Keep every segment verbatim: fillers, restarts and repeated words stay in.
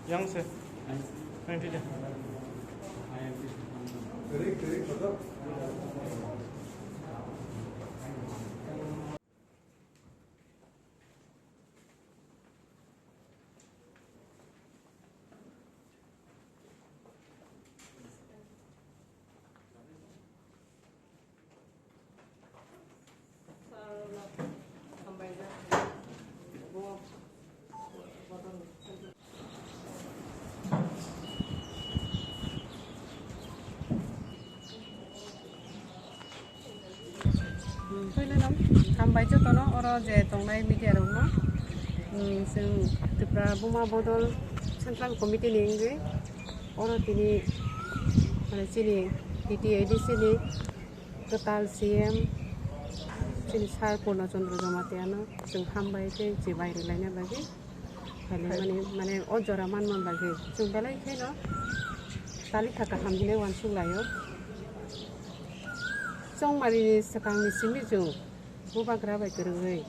Yang se. Yang tidak. Puilano hambai jotono oro je tongnai media rokno. Chwng Tripura Buma Bodol Central Committee ni wngwi oro tini, mane, chini T T A D C ni kwtal C M chini Sir Purna Chandra Jamatia no chwng hambai tei chibai rwlaina bagwi. Khailai mani, mane, o jora manma bagwi chwng belai kheno talikha kaham hinwi uansuk laio. Chongmari ni swkang ni simi chwng bubagra bai kwrwngwi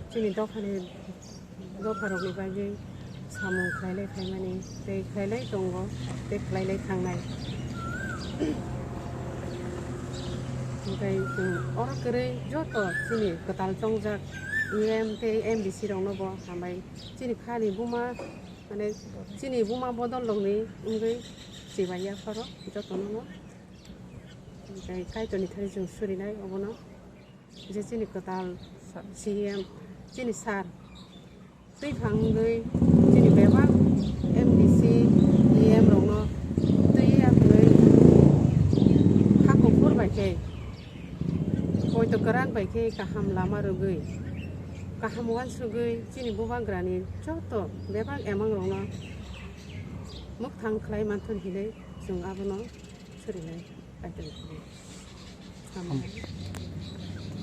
chini dophani, dopharokni bagwi samung khlailai phaimani tei khlailai tongo tei khlailai thangnai. Hwnkhe chwng oro kwrwi joto chini kwtal chongjak E M tei M D C rokno bo hambai. Chini phani buma, mane, chini buma bodol rokni wngwi chibai yapharo jotono no. Tei Kaitorni thani chwng surinai obono, je chini kwtal C M, chini sir twi thangwi chini bebak M D C, E M rokno twi ya hwnwi ha kuphur bai khe, poito kwran bai khe kaham lama rwgwi, kaham uansugwi chini bubagrani joto bebak emang rokno mwkthang khlai manthun hinwi chwng abono surinai. Kaitorni thani. Amen.